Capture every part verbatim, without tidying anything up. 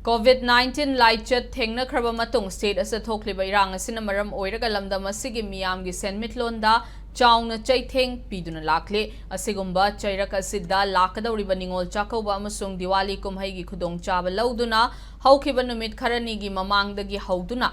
COVID nineteen ꯂꯥꯏꯆꯠ ꯊꯦꯡꯅꯈ꯭ꯔꯕ ꯃꯇꯨꯡ state ꯑꯁꯤꯗ ꯊꯣꯛꯂꯤꯕ ꯏꯔꯥꯡ ꯑꯁꯤꯅ ꯃꯔꯝ ꯑꯣꯏꯔꯒ ꯂꯝꯗꯝ ꯑꯁꯤꯒꯤ ꯃꯤꯌꯥꯝꯒꯤ ꯁꯦꯟꯃꯤꯠꯂꯣꯟꯗ ꯆꯥꯎꯅ ꯆꯩꯊꯦꯡ ꯄꯤꯗꯨꯅ ꯂꯥꯛꯂꯤ꯫ ꯑꯁꯤꯒꯨꯝꯕ ꯆꯩꯔꯛ ꯑꯁꯤꯗ ꯂꯥꯛꯀꯗꯧꯔꯤꯕ ꯅꯤꯉꯣꯜ ꯆꯥꯛꯀꯧꯕ ꯑꯃꯁꯨꯡ ꯗꯤꯋꯥꯂꯤ ꯀꯨꯝꯍꯩꯒꯤ ꯈꯨꯗꯣꯡꯆꯥꯕ ꯂꯧꯗꯨꯅ ꯍꯧꯈꯤꯕ ꯅꯨꯃꯤꯠ ꯈꯔꯅꯤꯒꯤ ꯃꯃꯥꯡꯗꯒꯤ ꯍꯧꯗꯨꯅ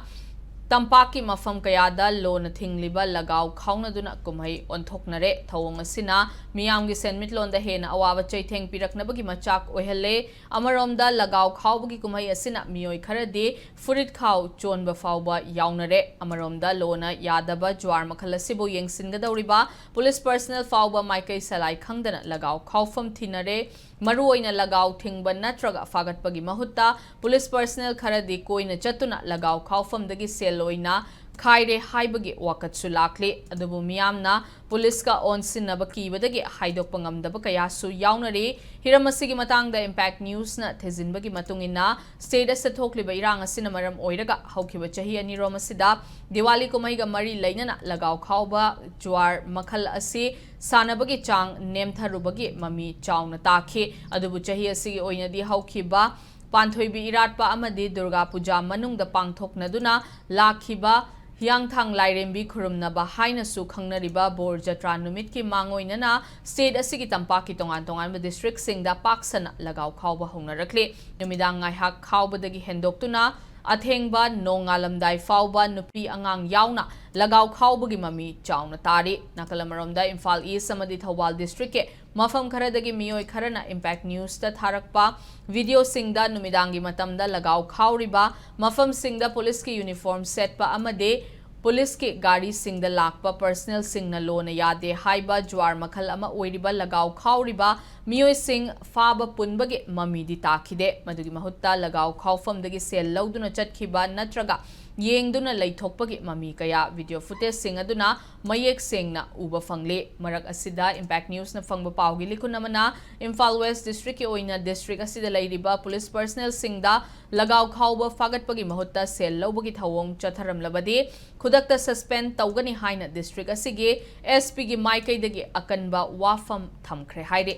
ꯇꯝꯄꯥꯛꯀꯤ ꯃꯐꯝ ꯀꯌꯥꯗ ꯂꯣꯅ ꯊꯤꯡꯂꯤꯕ ꯂꯒꯥꯎ ꯈꯥꯎꯅꯗꯨꯅ ꯀꯨꯝꯍꯩ ꯑꯣꯟꯊꯣꯛꯅꯔꯦ꯫ ꯊꯧꯑꯣꯡ ꯑꯁꯤꯅ ꯃꯤꯌꯥꯝꯒꯤ ꯁꯦꯟꯃꯤꯠꯂꯣꯟꯗ ꯍꯦꯟꯅ ꯑꯋꯥꯕ ꯆꯩꯊꯦꯡ ꯄꯤꯔꯛꯅꯕꯒꯤ ꯃꯆꯥꯛ ꯑꯣꯏꯍꯜꯂꯦ꯫ ꯑꯃꯔꯣꯝꯗ ꯂꯒꯥꯎ ꯈꯥꯎꯕꯒꯤ ꯀꯨꯝꯍꯩ ꯑꯁꯤꯅ ꯃꯤꯑꯣꯏ ꯈꯔꯗꯤ ꯐꯨꯔꯤꯠ ꯈꯥꯎ ꯆꯣꯟꯕ ꯐꯥꯎꯕ ꯌꯥꯎꯅꯔꯦ꯫ ꯑꯃꯔꯣꯝꯗ ꯂꯣꯅ ꯌꯥꯗꯕ ꯖ꯭ꯋꯥꯔ ꯃꯈꯜ ꯑꯁꯤꯕꯨ ꯌꯦꯡꯁꯤꯟꯒꯗꯧꯔꯤꯕ ꯄꯨꯂꯤꯁ personnel ꯐꯥꯎꯕ ꯃꯥꯏꯀꯩ ꯁꯂꯥꯏ ꯈꯪꯗꯅ ꯂꯒꯥꯎ ꯈꯥꯎꯐꯝ ꯊꯤꯅꯔꯦ꯫ ꯃꯔꯨꯑꯣꯏꯅ ꯂꯒꯥꯎ ꯊꯤꯡꯕ ꯅꯠꯇ꯭ꯔꯒ ꯐꯥꯒꯠꯄꯒꯤ ꯃꯍꯨꯠꯇ ꯄꯨꯂꯤꯁ personnel ꯈꯔꯗꯤ ꯀꯣꯏꯅ ꯆꯠꯇꯨꯅ ꯂꯒꯥꯎ ꯈꯥꯎꯐꯝꯗꯒꯤ ꯁꯦꯜ ꯑꯣꯏꯅ ꯈꯥꯏꯔꯦ ꯍꯥꯏꯕꯒꯤ ꯋꯥꯀꯠꯁꯨ ꯂꯥꯛꯂꯤ꯫ ꯑꯗꯨꯕꯨ ꯃꯤꯌꯥꯝꯅ ꯄꯨꯂꯤꯁꯀ ꯑꯣꯟꯁꯤꯟꯅꯕ ꯀꯤꯕꯗꯒꯤ ꯍꯥꯏꯗꯣꯛꯄ ꯉꯝꯗꯕ ꯀꯌꯥꯁꯨ ꯌꯥꯎꯅꯔꯤ꯫ ꯍꯤꯔꯝ ꯑꯁꯤꯒꯤ ꯃꯇꯥꯡꯗ Impact Newsꯅ ꯊꯤꯖꯤꯟꯕꯒꯤ ꯃꯇꯨꯡ ꯏꯟꯅ, state ꯑꯁꯤꯗ ꯊꯣꯛꯂꯤꯕ ꯏꯔꯥꯡ ꯑꯁꯤꯅ ꯃꯔꯝ ꯑꯣꯏꯔꯒ ꯍꯧꯈꯤꯕ ꯆꯍꯤ ꯑꯅꯤꯔꯣꯝ ꯑꯁꯤꯗ ꯗꯤꯋꯥꯂꯤ ꯀꯨꯝꯍꯩꯒ ꯃꯔꯤ ꯂꯩꯅꯅ ꯂꯒꯥꯎ ꯈꯥꯎꯕ ꯖ꯭ꯋꯥꯔ ꯃꯈꯜ ꯑꯁꯤ ꯁꯥꯟꯅꯕꯒꯤ ꯆꯥꯡ ꯅꯦꯝꯊꯔꯨꯕꯒꯤ ꯃꯃꯤ ꯆꯥꯎꯅ ꯇꯥꯈꯤ꯫ ꯑꯗꯨꯕꯨ ꯆꯍꯤ ꯑꯁꯤꯒꯤ ꯑꯣꯏꯅꯗꯤ ꯍꯧꯈꯤꯕ ꯄꯥꯟꯊꯣꯏꯕꯤ ꯏꯔꯥꯠꯄ ꯑꯃꯗꯤ ꯗꯨꯔꯒꯥ ꯄꯨꯖꯥ ꯃꯅꯨꯡꯗ ꯄꯥꯡꯊꯣꯛꯅꯗꯨꯅ ꯂꯥꯛꯈꯤꯕ ꯍꯤꯌꯥꯡꯊꯥꯡ ꯂꯥꯏꯔꯦꯝꯕꯤ ꯈꯨꯔꯨꯝꯅꯕ ꯍꯥꯏꯅꯁꯨ ꯈꯪꯅꯔꯤꯕ ꯕꯣꯔ ꯖꯇ꯭ꯔꯥ ꯅꯨꯃꯤꯠꯀꯤ ꯃꯥꯡꯑꯣꯏꯅꯅ state ꯑꯁꯤꯒꯤ ꯇꯝꯄꯥꯛꯀꯤ ꯇꯣꯉꯥꯟ ꯇꯣꯉꯥꯟꯕ districtꯁꯤꯡꯗ ꯄꯥꯛ ꯁꯟꯅ ꯂꯒꯥꯎ ꯈꯥꯎꯕ ꯍꯧꯅꯔꯛꯂꯤ꯫ ꯅꯨꯃꯤꯗꯥꯡ ꯉꯥꯏꯍꯥꯛ ꯈꯥꯎꯕꯗꯒꯤ ꯍꯦꯟꯗꯣꯛꯇꯨꯅ ꯑꯊꯦꯡꯕ ꯅꯣꯡꯉꯥꯜꯂꯝꯗꯥꯏ ꯐꯥꯎꯕ ꯅꯨꯄꯤ ꯑꯉꯥꯡ ꯌꯥꯎꯅ ꯂꯒꯥꯎ ꯈꯥꯎꯕꯒꯤ ꯃꯃꯤ ꯆꯥꯎꯅ ꯇꯥꯔꯤ꯫ ꯅꯥꯀꯜ ꯑꯃꯔꯣꯝꯗ ꯏꯝꯐꯥꯜ East ꯑꯃꯗꯤ ꯊꯧꯕꯥꯜ districtꯀꯤ ꯃꯐꯝ ꯈꯔꯗꯒꯤ ꯃꯤꯑꯣꯏ ꯈꯔꯅ Impact Newsꯇ ꯊꯥꯔꯛꯄ videoꯁꯤꯡꯗ ꯅꯨꯃꯤꯗꯥꯡꯒꯤ ꯃꯇꯝꯗ ꯂꯒꯥꯎ ꯈꯥꯎꯔꯤꯕ ꯃꯐꯝꯁꯤꯡꯗ ꯄꯨꯂꯤꯁꯀꯤ uniform ꯁꯦꯠꯄ ꯑꯃꯗꯤ ꯄꯨꯂꯤꯁꯀꯤ ꯒꯥꯔꯤꯁꯤꯡꯗ ꯂꯥꯛꯄ personnelꯁꯤꯡꯅ ꯂꯣꯅ ꯌꯥꯗꯦ ꯍꯥꯏꯕ ꯖ꯭ꯋꯥꯔ ꯃꯈꯜ ꯑꯃ ꯑꯣꯏꯔꯤꯕ ꯂꯒꯥꯎ ꯈꯥꯎꯔꯤꯕ ꯃꯤꯑꯣꯏꯁꯤꯡ ꯐꯥꯕ ꯄꯨꯟꯕꯒꯤ ꯃꯃꯤꯗꯤ ꯇꯥꯈꯤꯗꯦ꯫ ꯃꯗꯨꯒꯤ ꯃꯍꯨꯠꯇ ꯂꯒꯥꯎ ꯈꯥꯎꯐꯝꯗꯒꯤ ꯁꯦꯜ ꯂꯧꯗꯨꯅ ꯆꯠꯈꯤꯕ ꯅꯠꯇ꯭ꯔꯒ ꯌꯦꯡꯗꯨꯅ ꯂꯩꯊꯣꯛꯄꯒꯤ ꯃꯃꯤ ꯀꯌꯥ video footageꯁꯤꯡ ꯑꯗꯨꯅ ꯃꯌꯦꯛ ꯁꯦꯡꯅ ꯎꯕ ꯐꯪꯂꯤ꯫ ꯃꯔꯛ ꯑꯁꯤꯗ Impact Newsꯅ ꯐꯪꯕ ꯄꯥꯎꯒꯤ ꯂꯤꯈꯨꯟ ꯑꯃꯅ ꯏꯝꯐꯥꯜ West districtꯀꯤ ꯑꯣꯏꯅ district ꯑꯁꯤꯗ ꯂꯩꯔꯤꯕ ꯄꯨꯂꯤꯁ personnelꯁꯤꯡꯗ ꯂꯒꯥꯎ ꯈꯥꯎꯕ ꯐꯥꯒꯠꯄꯒꯤ ꯃꯍꯨꯠꯇ ꯁꯦꯜ ꯂꯧꯕꯒꯤ ꯊꯧꯑꯣꯡ ꯆꯠꯊꯔꯝꯂꯕꯗꯤ ꯈꯨꯗꯛꯇ suspend ꯇꯧꯒꯅꯤ ꯍꯥꯏꯅ district ꯑꯁꯤꯒꯤ SPꯒꯤ ꯃꯥꯏꯀꯩꯗꯒꯤ ꯑꯀꯟꯕ ꯋꯥꯐꯝ ꯊꯝꯈ꯭ꯔꯦ ꯍꯥꯏꯔꯤ꯫